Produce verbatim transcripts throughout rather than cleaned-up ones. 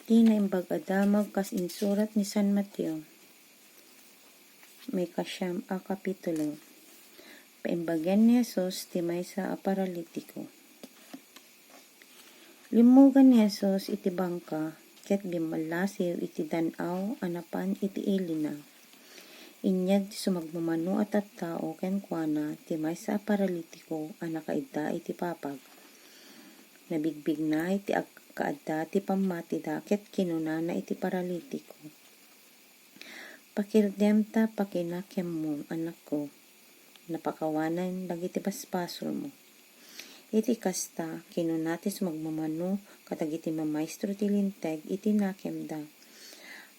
Ti Naimbag a Damag kas insurat ni San Mateo. Maikasiam a kapitulo. Paimbagan ni Jesus ti maysa a paralitiko. Limmugan ni Jesus iti bangka ket bimmallasiw iti dan-aw a napan iti ilina. Inyeg ti sumagmamano a tattao kenkuana ti maysa a paralitiko a nakaidda iti papag. Nabigbigna iti agkaadda ti pammatida ket kinunana iti paralitiko, "Pakirdem ta pakinakemmo, anakko. Napakawanen dagiti basbasolmo." Iti kasta, kinuna ti sumagmamano kadagiti mamaestro ti Linteg iti nakemda,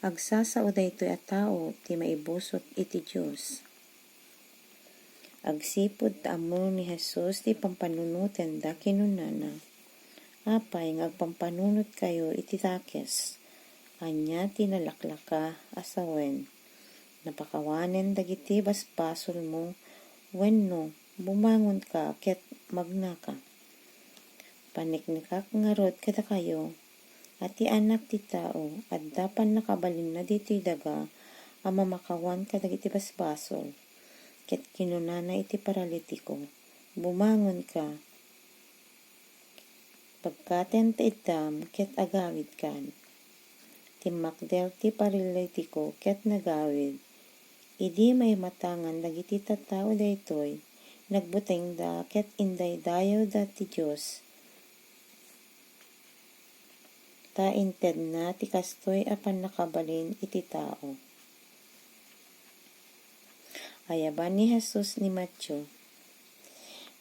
"Agsasao daytoy a tao ti maibusor iti Dios." Agsipud ta ammo ni Jesus ti pampanunotenda, kinunana, "Apay nga agpampanunotkayo iti dakes? Ania ti nalaklaka a sawen? Napakawanen dagiti basbasolmo wenno bumangonka ket magnaka? Paneknekak ngarud kadakayo a ti Anak ti Tao adda pannakabalinna ditoy daga a mamakawan kadagiti basbasol." Ket kinunana iti paralitiko, "Bumangonka. Pagkatem ta iddam ket agawidkan." Timmakder ti paralitiko ket nagawid. Idi maimatangan dagiti tattao daytoy, nagbutengda ket indaydayawda ti Dios ta intedna ti kastoy a pannakabalin iti tao. Ayaban ni Jesus ni Mateo.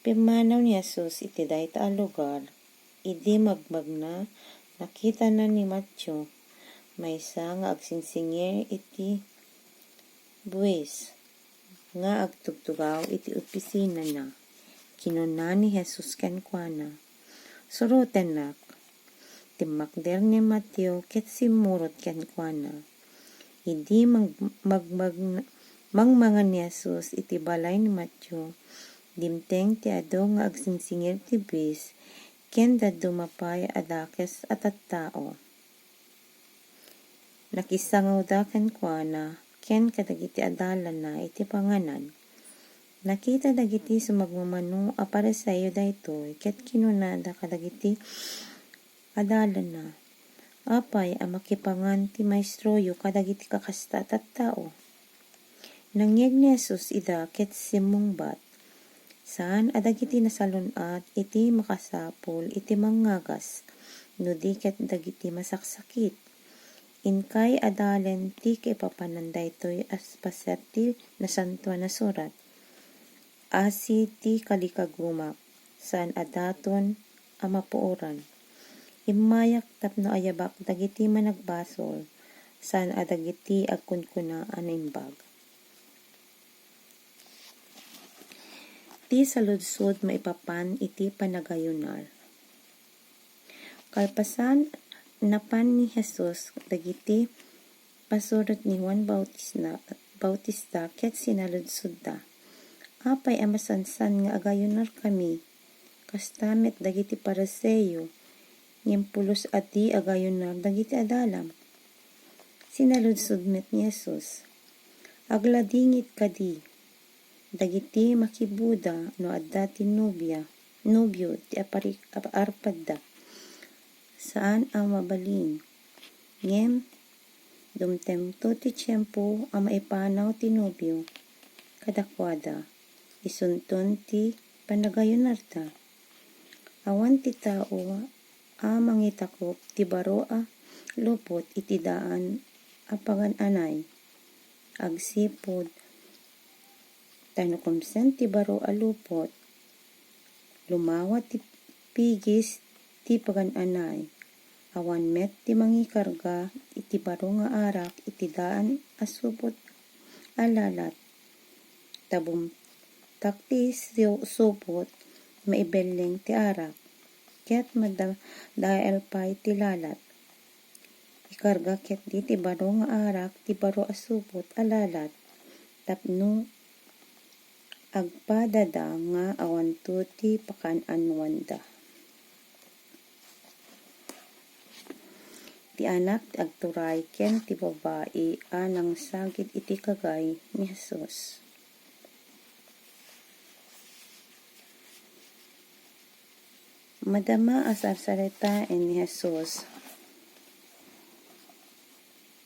Pimmanaw ni Jesus iti dayta a lugar. Idi magmagna, nakitana ni Mateo, maysa nga agsingsingir iti buis nga agtugtugaw iti opisinana. Kinuna ni Jesus kenkuana, "Surotennak." Timmakder ni Mateo ket simmurot kenkuana. Idi mag-, magmagna-, mangmangan ni Jesus iti balay ni Mateo, dimteng ti adu nga agsingsingir ti buis ken dadduma pay a dakes a tattao. Nakisangawda kenkuana ken kadagiti adalana iti panganan. Nakita dagiti sumagmamano a Fariseo daytoy ket kinunada kadagiti adalana, "Apay a makipangan ti maestroyo kadagiti kakasta a tattao?" Nangngeg ni Jesus ida ket simmungbat, "Saan a dagiti nasalun-at iti makasapul iti mangngagas, no di ket dagiti masaksakit. Inkay adalen ti kaipapanan daytoy a bassit ti Nasantoan a Surat, 'Asi ti kalikagumak, saan a daton a mapuoran. Immayak tapno ayabak dagiti managbasol, saan a dagiti agkunkuna a naimbag.'" Ti saludsod maipapan iti panagayunar. Kalpasan, napan ni Jesus dagiti pasurot ni Juan Bautista, Bautista ket sinaludsodda, "Apay a masansan nga agayunarkami kasta met dagiti Fariseo, ngem pulos a di agayunar dagiti adalam?" Sinaludsod met ni Jesus, "Agladingit kadi dagiti makibuda no adda ti nobia, nobio ti apari-, ap-, arpadda? Saan a mabalin. Ngem, dumtengto ti tiempo a maipanaw ti nobio kadakuada, isunton ti panagayunarda. Awan ti tao a mangitakop ti baro a lupot iti daan a pagan-anay. Agsipud ta no kumsen ti baro a lupot, lumawa ti pigis ti pagan-anay. Awan met ti mangikarga iti baro nga arak iti daan a supot a lalat. Ta bumtak ti su-, supot, maibelleng ti arak, ket madadael pay ti lalat. Ikarga ketdi ti baro nga arak ti baro a supot a lalat tapno agpadada nga awanto ti pakaan-anoanda." ti anak ti agturay ken ti babai a nangsagid iti kagay ni Jesus. Madama a sarsaritaen ni Jesus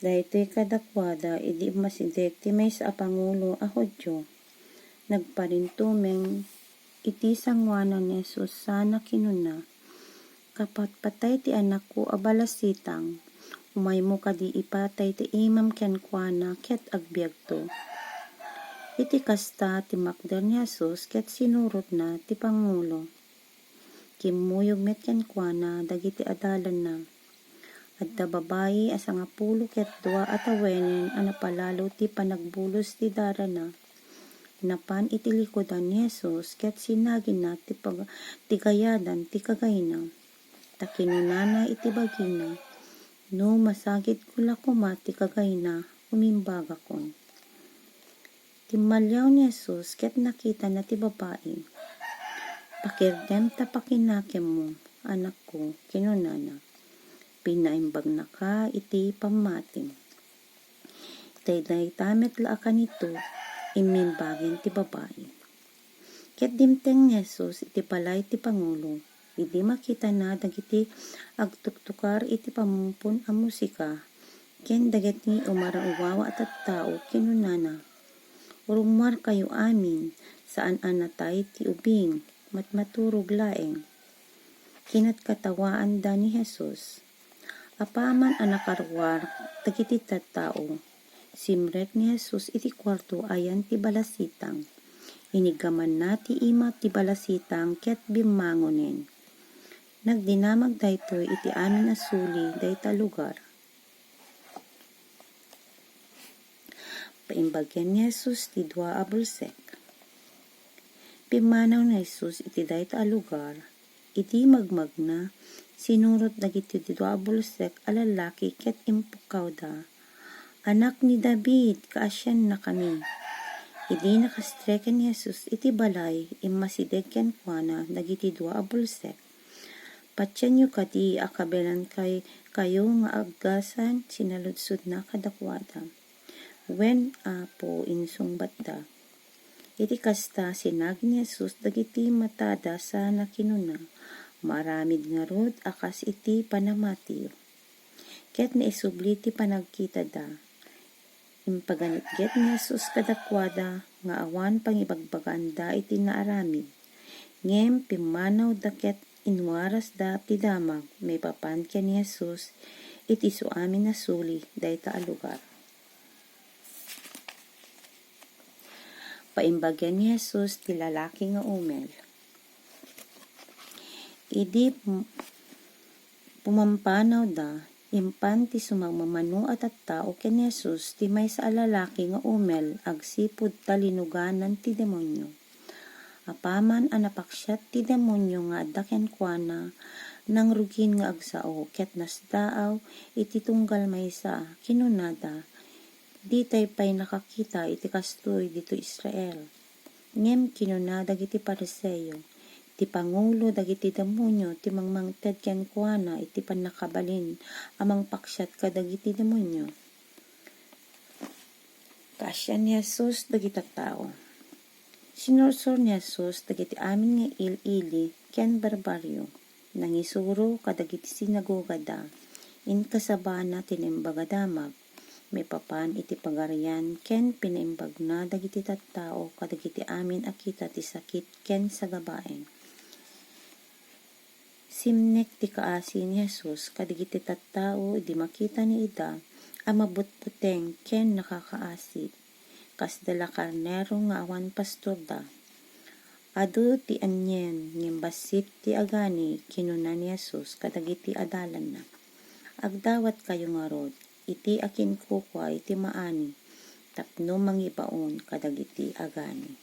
daytoy kadakuada idi immasideg ti maysa a pangulo a Judio. Nagparintumeng iti sangoanan ni Jesus sana kinuna, "Kapatpatay ti anakko a balasitang, umaymo kadi ipatay ti imam kenkuana ket agbiagto." Iti kasta, timmakder ni Jesus ket sinurotna ti pangulo. Kimmuyog met kenkuana dagiti adalanna. Adda babai a sangapulo ket dua a tawenen a napalalo ti panagbulos ti darana. Napan iti likudan ni Jesus ket sinagina ti pag-, ti gayadan ti kagayna. Ta kinunana iti bagina, "No masagidko la koma ti kagayna, umimbagakon." Timmaliaw ni Jesus ket nakitana ti babai. "Pakirdem ta pakinakemmo, anakko," kinunana. "Pinaimbagnaka iti pammatim." Tay dayta met la a kanito, immimbagen ti babai. Ket dimteng ni Jesus iti balay ti pangulo, idi makitana dagiti agtuktukar iti pamumpon a musika ken dagiti umaruwawa a tattao, kinunana, "Rummuarkayo amin, saan a natay ti ubing, matmaturog laeng." Kinatkatawaanda ni Jesus. Apaman a nakaruar dagiti tattao, simrek ni Jesus iti kuarto ayan ti balasitang. Iniggamanna ti ima ti balasitang ket bimmangonen. Nagdinamag daytoy iti amin a suli dayta a lugar. Paimbagen ni Jesus ti dua a bulsek. Pimmanaw ni Jesus iti dayta a lugar. Idi magmagna, sinurot dagiti dua a bulsek a lallaki ket impukkawda, "Anak ni David, kaasiannakami." Idi nakastreken ni Jesus iti balay, immasideg kenkuana dagiti dua a bulsek. "Patienyo kadi a kabilan kay-, kayo nga aggasan," sinaludsodna kadakuada. "Wen, Apo," insungbatda. Iti kasta, sinagi ni Jesus dagiti matada sana kinuna, "Maaramid ngarud a kas iti panamatiyo." Ket naisubli ti panagkitada. Impaganitget ni Jesus kadakuada nga awan pangibagbagaanda iti naaramid. Ngem pimmanawda ket inwarasda ti damag maipapan ken ni Jesus iti isu amin a suli dayta a lugar. Paimbagen ni Jesus ti lalaki nga umel. Idi pum-, pumampanawda, impan ti sumagmamano a tattao ken ni Jesus ti maysa a lalaki nga umel agsipud ta linuganan ti demonio. Apaman a napaksiat ti demonio nga adda kenkuana, nangrugin nga agsao ket nasdaaw iti tunggal maysa. Kinunada, "Ditay pay nakakita iti kastoy ditoy Israel." Ngem kinuna dagiti Fariseo, "Ti pangulo dagiti demonio ti mangmangted kenkuana iti pannakabalin a mangpaksiat kadagiti demonio." Kaasian ni Jesus dagiti tattao. Sinursor ni Jesus dagiti amin nga il-ili ken barbarrio. Nangisuro kadagiti sinagogada. Inkasabana ti Naimbag a Damag maipapan iti Pagarian ken pinaimbagna dagiti tattao kadagiti amin a kita ti sakit ken sagabaen. Simnek ti kaasi ni Jesus kadagiti tattao idi makita ni ida a mabutbuteng ken nakakaasi. Kasla karnero nga awan pastorda. Adu ti anien, ngem bassit ti agani, kinuna ni Jesus kadagiti adalanna. Agdawatkayo ngarud iti akinkukua iti maani tapno mangibaon kadagiti agani.